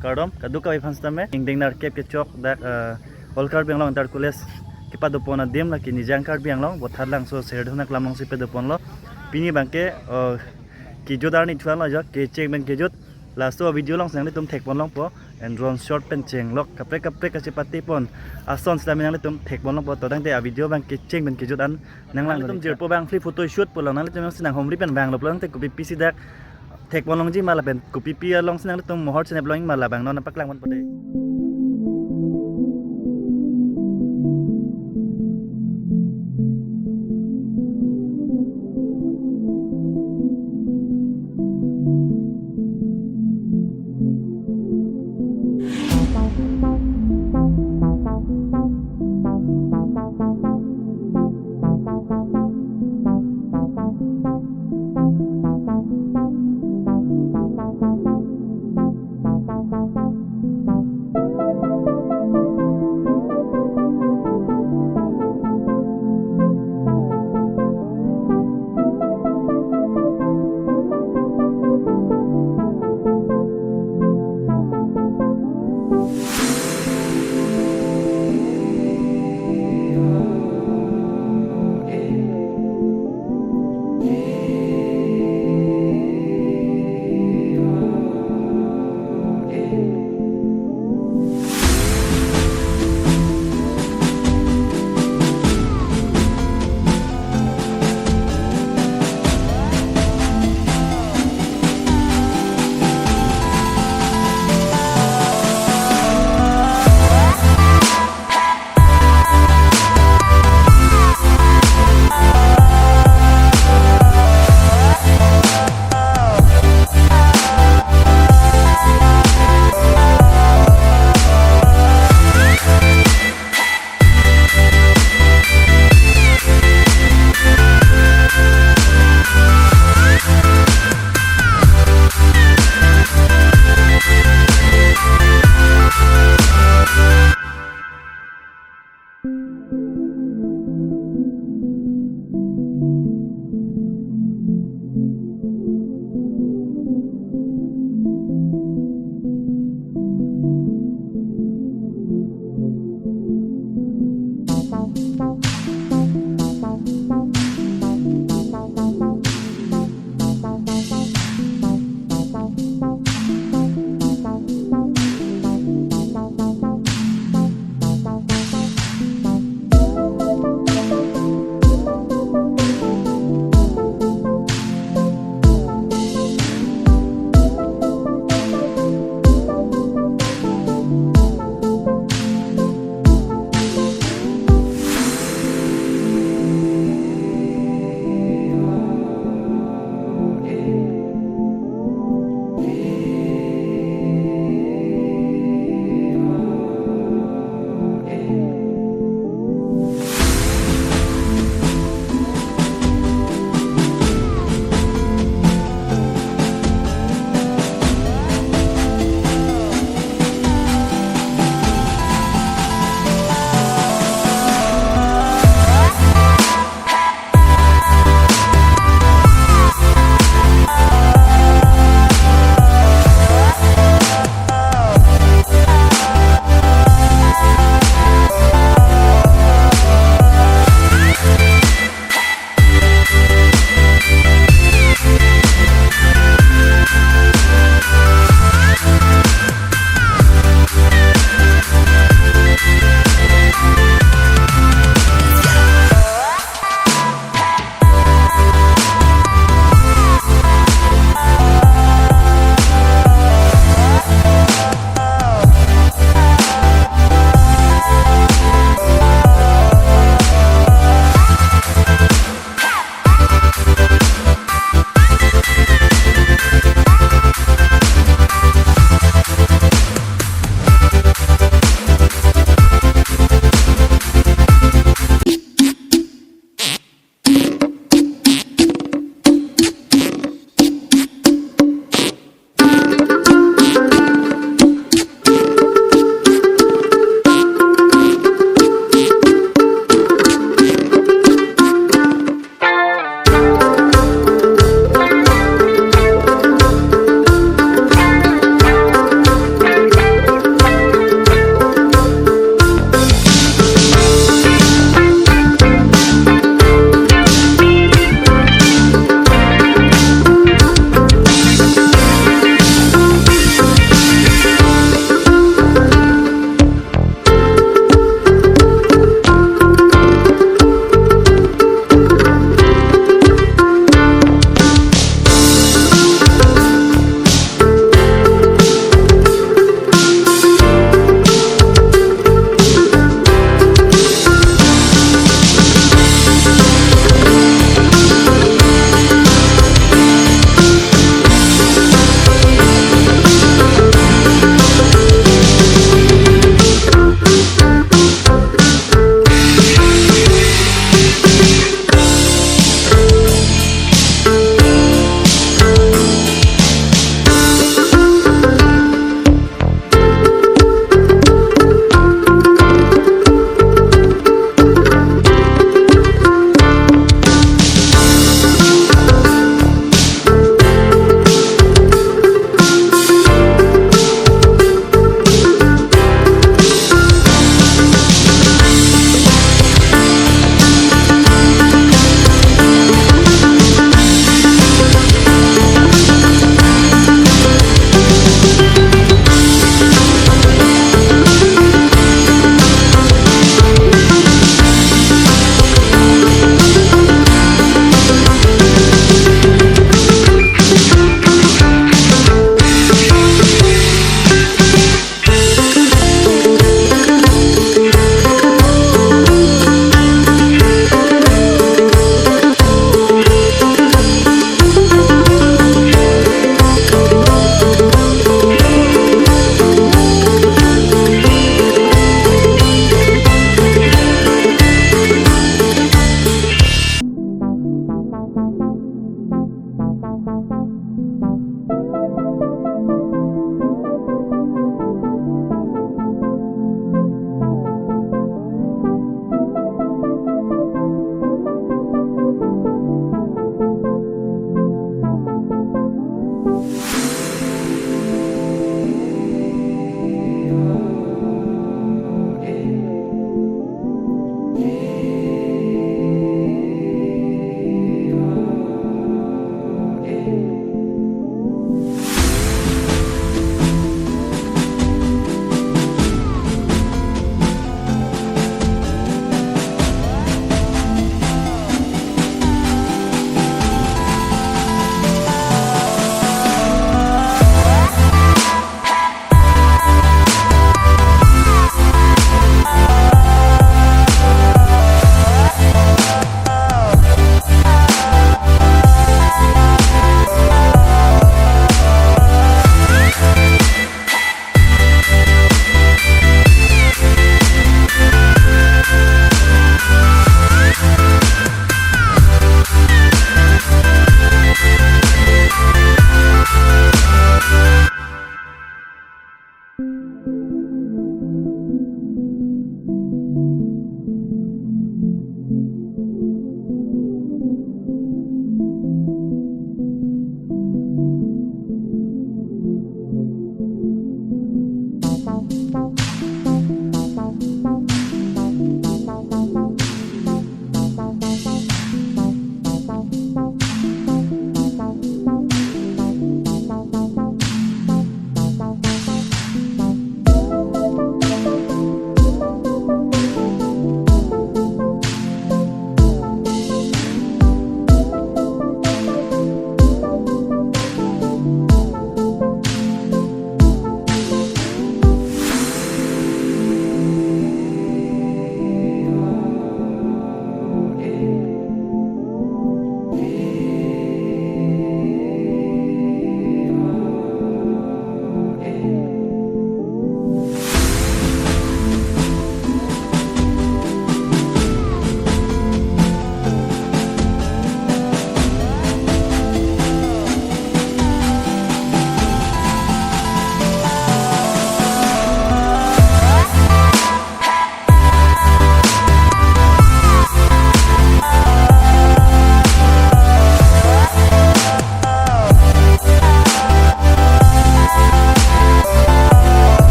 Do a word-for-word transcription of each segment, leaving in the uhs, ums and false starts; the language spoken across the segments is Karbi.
Kardom, kadokave aphan sitame, ingdeng nerkep kechok dak, eh, All Karbi Anglong Inter College kepadopon adim lake Nijang Karbi Anglong, Botharlangso Serdhona Klam alongsi padoponlo. Pini abangke, eh, kejut arni thuan lo jo, kecheng pen kejut. Laso video alongsi nanglitum thekpon longpo, and drone shot pen chenglok, kaprek kaprek kachepatepon ason sitame nanglitum thekpon longpo, to tangte a video abang kecheng pen kejut an nanglang. Nanglitum jirpo abang free photo shoot pulo, nanglitum alongsi nanghumri pen vanglo pulo tangte kopi pisi dak thekpon longji ma lapen kopi pi alongsi nanglitum mohor chenep longji ma labang non paklang ponpo dei.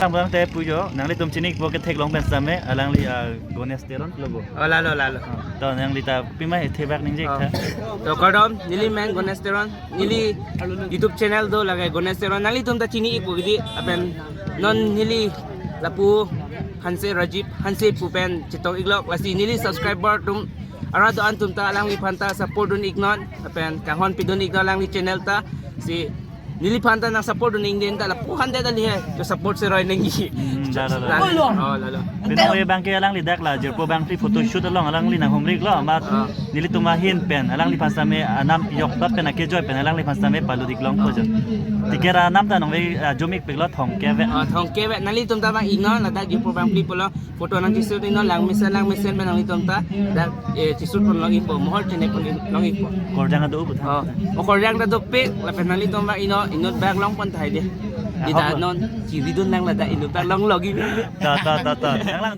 Abang te pujo, nanglitum chini-ikpo ketheklong pen same, alangli, ah, Ganesh Teron lo bo. Oh, lalo, lalo. Ah, to nangli ta pima ethebak ningje Oh. tha. To kardom, neli men Ganesh Teron, neli YouTube channel do lake Ganesh Teron, nanglitum ta chini-ikpo gidi, lapen non neli lapu Hanse Rajiv, Hanse pu pen chetong-iklok, lasi neli subscriber atum, arat do-an atum ta alangliphan ta support dun-iknon, lapen kanghon pidun-iknon alangli channel ta, si neliphan ta nang support dun-ik den ta lapu hande ta lihe, to support seroi nangji. Hmm, lalo, lalo. Lalo. Oh, lalo. Pini abangke alangli dak la, jirpo bangphli photo shoot along alangli nanghumri-iklo, amat Ah. nelitum ahin pen, alangliphan same anam yok bap pen akejoi pen, alangliphan same palut-iklongpo jo. Ticket anam ta nangve, ah, jom-ikpiklo thomkep ve. Ah, thomkep ve, nanglitum ta vang-iknon, ladak jirpo bangphli pulo, photo nangchishoot-iknon, lang mesen, lang mesen pen nanglitum ta, dak, eh, chishoot pon long-ikpo, mohor chene pon long-ikpo. Korjang ado pu tha. Oh, oh, korjang ta dopik, lapen nanglitum vang-iknon, inut bak longpon tahai de. Di Ahok ta lo. Non, chiridun lang ladak, inut bak long log-ik. Ta, ta, ta, ta. Nanglang